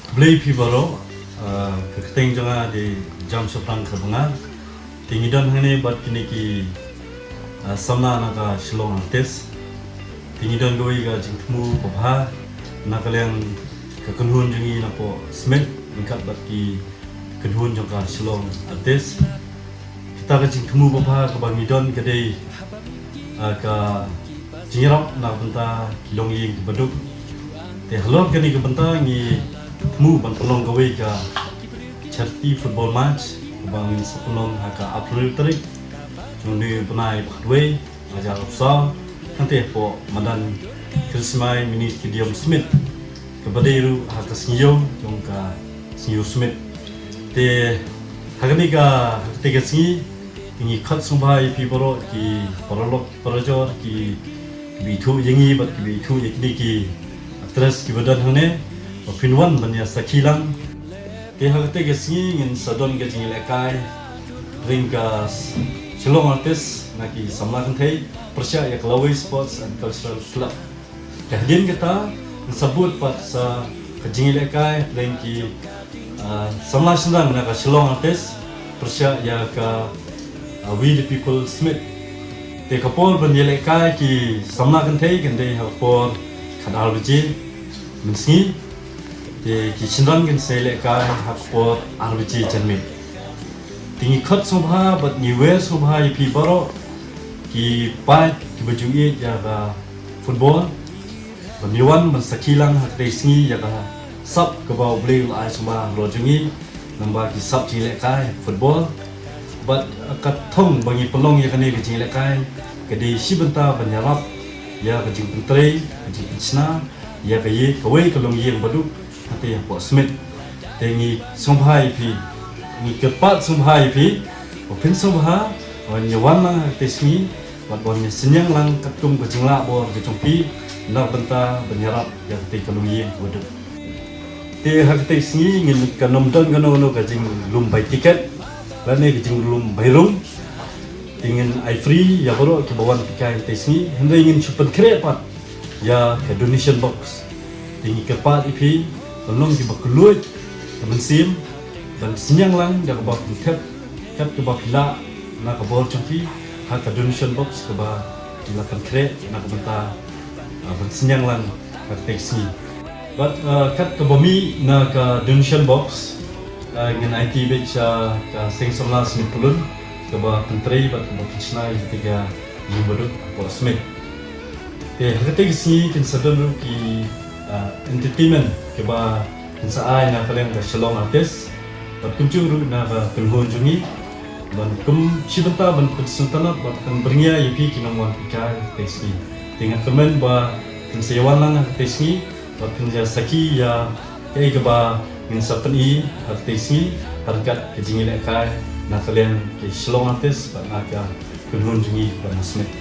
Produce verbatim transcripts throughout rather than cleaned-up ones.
Khublei phi baroh, ah, ka kyrteng jong nga dei Jam Shaphrang Kharbanga. Te ngi don hangne bad kine ki, ah, samla na ka Shillong Artist. Te ngi don kawei ka jingthmu babha na ka liang ka kynhun jong ngi napoh Smit ryngkat bad ki kynhun jong ka Shillong Artist. Kita ka jingthmu babha kaba ngi don ka dei, ah, ka jingïarap na ka bynta ki longïing kiba duk. Te halor kane ka bynta ngi thmu ban pynlong kawei ka charity football match kaba ngin sa pynlong ha ka arphew tarik jong une u bnai ba khatwei, hajar arphew saw, hangtei hapoh madan Khyrsmai Mini Stadium Smit, kaba dei ruh ha ka sngi ïew jong ka sngi ïew Smit. Te ha kane ka, ha kane ka sngi, te ngi khot sngewbha ïa phi baroh ki paralok parajor, ki, kiba ithuh ïa ngi bad kiba ithuh ïa kine ki actress kiba don hangne, ba phin wan ban ïa sakhi lang. Te ha kata ka sngi ngin sa don ka jingïalehkai hapdeng ka Shillong Artist na ki samla kynthei pyrshah ïa ka Lawei Sports and Cultural Club. Te hadien kata ngin sa bud pat sa ka jingïalehkai hapdeng ki, ah, samla shynrang na ka Shillong Artist pyrshah ïa ka, ah, We the People Smit. Te ka por ban ïalehkai ki samla kynthei kan dei ha ka por khatar baje mynsngi. Te ki shynrang kin sa ïalehkai ha ka por ar baje janmiet. Te ngi khot sngewbha bad ngi wer sngewbha ïa phi baroh ki paid kiba ju ïeit ïa ka football, ban ïa wan ban sakhi lang ha kata ka sngi ïa ka sap kaba U Blei u la ai sngewbha halor jong ngi, namar ki sap jingïalehkai football. Bad ka thong ba ngi pynlong ïa kane ka jingïalehkai ka dei shi bynta ban ïarap ïa ka jingpyntrei, ka jingpynshna ïa ka ïing, kawei ka longïing ba duk hangtei hapoh Smit. Te ngi sngewbha ïa phi, ngi kyrpad sngewbha ïa phi, ba phin sngewbha ban ïa wan lang ha kata ka sngi bad ban ïa synñiang lang katkum ka jingleh bor ka jong phi na ka bynta ban ïarap ïa kata ka longïing ba duk. Te ha kata ka sngi ngin, kan ym don kano kano ka jinglum bai tiket lane ka jinglum bai rung. Te ngin ai free ïa baroh kiba wan pyrkhat ha kata ka sngi, hynrei ngin shu pynkhreh pat ïa ka donation box. Te ngi kyrpad ïa phi ban long kiba kylluid ka mynsiem ban synñiang lang da kaba pynthep kat kaba phi lah na ka bor jong phi ha ka donation box kaba ngi la pynkhreh na ka bynta, ah, ban synñiang lang ha kata ka sngi. Bad, ah, kat kaba mih na ka donation box, ah, ngin aiti beit sha ka Seng Samla Snimpulun kaba pyntrei bad kaba pynshna ïa kata ka ïing ba duk hapoh Smit. Te ha kata ka sngi kin sa don ruh ki, ah, entertainment kiba kin sa ai na ka liang ka Shillong Artist bad kumjuh ruh na ka kynhun jong ngi, ban kum shi bynta ban pynsngewtynnat bad pynbyrngia ïa phi ki nongwan pyrkhat ha kata ka sngi. Te nga kyrmen ba kin sa ïa wan lang ha kata ka sngi bad kin ïa sakhi ïa kaei kaba ngin sa pyni ha kata ka sngi ha ryngkat ka jingïalehkai na ka liang ki Shillong Artist bad na ka kynhun jong ngi ba na Smit.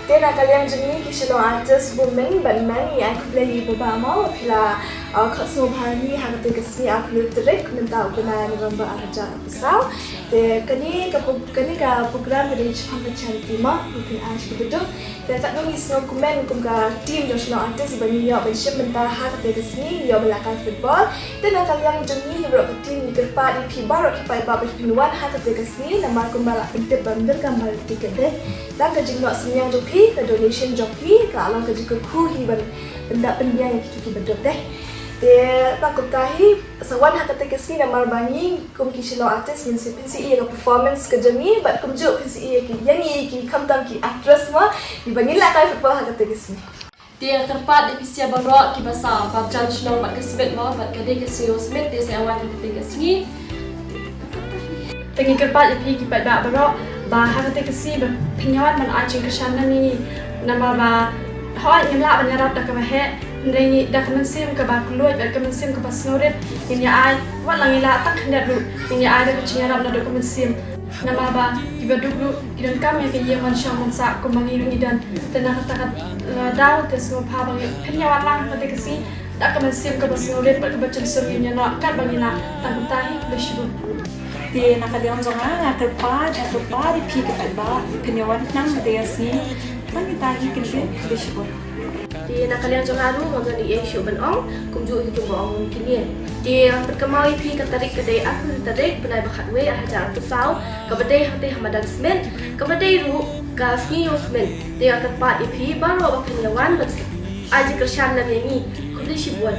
Te na ka liang jong ngi ki Shillong Artist Women bad Men, ngi ai khublei ïa phi baroh ba phi la, uh, khot sngewbha ngi ha kata ka sngi arphew tarik mynta u bnai November ar hajar arphew saw. Te kane ka pro-, kane ka program ka dei shaphang ka charity mo, ngi pynai sha kiba duk. Te katno ngi sngewkmen kum ka team jong Shillong Artist ba ngi ïoh ban shim bynta ha kata ka sngi, ngi ïoh ban lehkai football. Te na ka liang jong ngi baroh ka team ngi kyrpad ïa phi baroh ki paidbah ba phin wan ha kata ka sngi namar kumba la pyntip ba ym donkam ban tiket de. Tang ka jingnoh synñiang jong phi, ka donation jong phi ka long ka jingkyrkhu hi ban pyndap pynbiang ïa kito kiba duk de. Te tang kumta hi sa wan ha kata ka sngi namar ba ngi kum ki Shillong Artist ngin sa pynsngew ïa ka performance ka jong ngi bad kumjuh pynsngew ïa ki, ïa ngi ki khamtam ki actress mo, kiba ngin lehkai football ha kata ka sngi. Te nga kyrpad ïa phi sha baroh kiba sa bapjan shnong bad ka Smit mo, bad ka dei ka sngi Smit te sa wan ha kata ka sngi. Te ngi kyrpad ïa phi ki paidbah baroh ba ha kata ka sngi ba phin ïa wan ban ai jingkyrshan na ngi namar ba hooid ngim lah ban ïarap da kaba heh, hynrei ngi da ka mynsiem kaba kylluid bad ka mynsiem kaba sngewrit ngin ïa ai, wat la ngi lah tang khyndiat ruh ngin ïa ai da ka jingïarap naduh ka mynsiem. Namar ba kiba duk ruh ki donkam ïa ka ïing ban shong ban sah kumba ngi ruh ngi don. Te na kata ka, eh, daw te sngewbha ba ngi phin ïa wan lang ha kata ka sngi da ka mynsiem kaba sngewrit bad kaba chynshar ngin ïa noh katba ngi lah. Tang kumta hi, khublei shibun. Te na ka liang jong nga nga kyrpad, nga kyrpad ïa phi ki paidbah phin ïa wan lang ha kata ka sngi. Tang kumta hi, khublei shibun. Te na ka liang jong nga ruh ngam don ei ei shuh ban ong kumjuh hi kumba ong kine. Te ngan pynkynmaw ïa phi ka tarik ka dei arphew tarik bnai ba khatwei arhajar arphew saw, kaba dei hangtei ha madan Smit, kaba dei ruh ka sngi Ïew Smit. Te nga kyrpad ïa phi baroh ba phin ïa wan ban ai jingkyrshan lem ïa ngi. Khublei shibun.